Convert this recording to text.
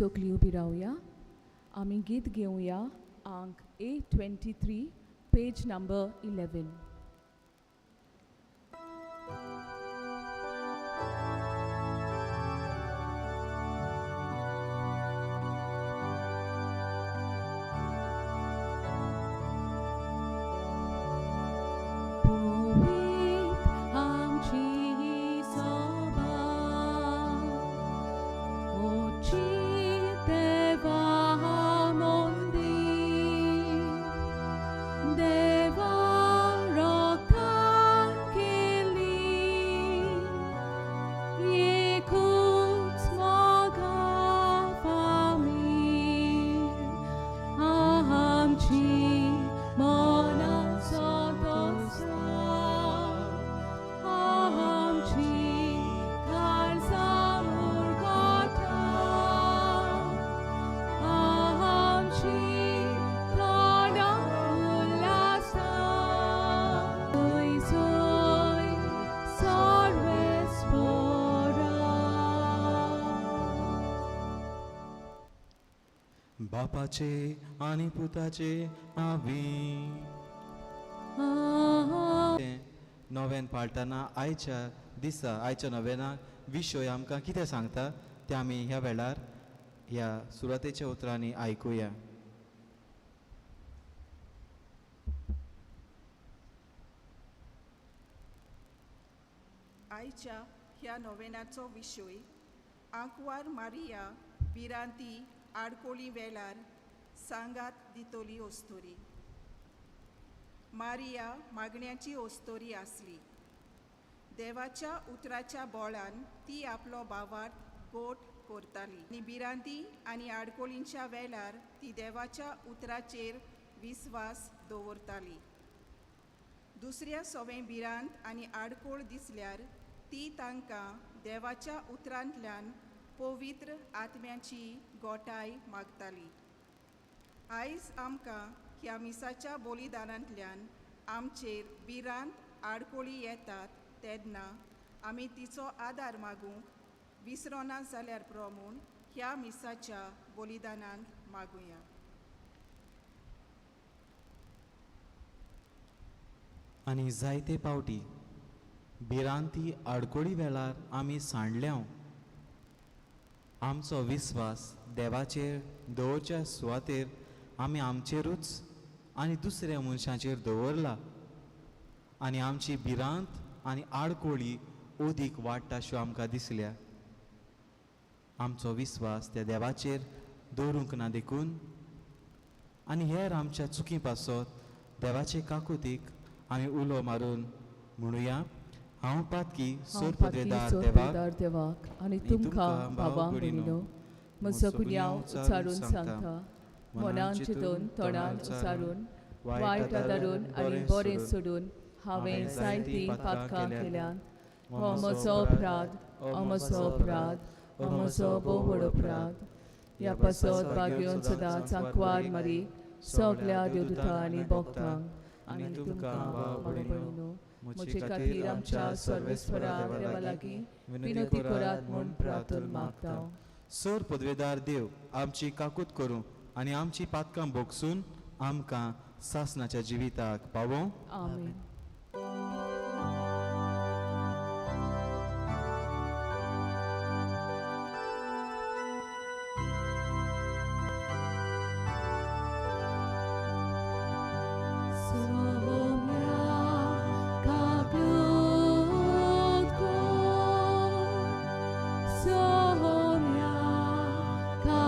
सगळीं उबी रावया. आमी गीत घेवया आंक 823 पेज नंबर 11. बापाचे आनी पुताचे आमी. नोवेन पाळटना आयच्या दिसा आयच्या नोवेनाक विशय आमकां कितें सांगता तें आमी ह्या वेळार ह्या सुरवातेच्या उतरांनी आयकुया. आयच्या ह्या नोवेनाचो विशय आंकवार मारिया भिरांती आडकोळी वेळार सांगात दितली ओस्तोरी. मारिया मागण्याची ओस्तोरी आसली. देवाच्या उतराच्या बोळान ती आपलो भावार्थ गोट करताली आनी भिरांती आनी आडकोळींच्या वेळार ती देवाच्या उतराचेर विस्वास दवरताली. दुसऱ्या सोवें भिरांत आनी आडकोळ दिसल्यार ती तांकां देवाच्या उतरांतल्यान पवित्र आत्म्याची गोटाय मागताली. आयज आमकां ह्या मिसाच्या बलिदानांतल्यान आमचेर भिरांत आडकोळी येतात तेन्ना आमी तिचो आदार मागूंक विसरोना जाल्यार पुरो म्हूण ह्या मिसाच्या बलिदानांत मागुया. आनी जायते पावटी भिरांती आडकोळी वेळार आमी सांडल्या. आमचो विस्वास देवाचेर दवरच्या सुवातेर आमी आमचेरूच आनी दुसऱ्या मनशाचेर दवरला आनी आमची भिरांत आनी आडकोळी ओदीक वाडटा अश्यो आमकां दिसल्या. आमचो विस्वास त्या देवाचेर दवरूंक ना देखून आनी हेर आमच्या चुकी पासत देवाचे काकुतीक आमी उलो मारून म्हणुया, हांव पातकी सोर पदवेदार देवाक आनी तुमकां बाबा भयणीनो म्हजो गुन्यांव उच्चारून सांगता. मनान चिंतून तोंडान उच्चारून वायट आदारून आनी बरें सोडून हांवें जायतीं पातकां केल्यात. हो म्हजो अपराध, हो म्हजो अपराध, हो म्हजो भोव व्हड अपराध. ह्या पासत भाग्योन सदांच आंकवार मारी सगल्या देवदूतां आनी भक्तांक आनी तुमकां बाबा भयणीनो म्हजे खातीर आमच्या सर्वेस्वरा देवा लागीं विनंती करात म्हूण प्रार्थना मागता. सर पदवेदार देव आमची काकूत करूं आनी आमची पातकां भोगसून आमकां सासनाच्या जिविताक पावों. आमेन.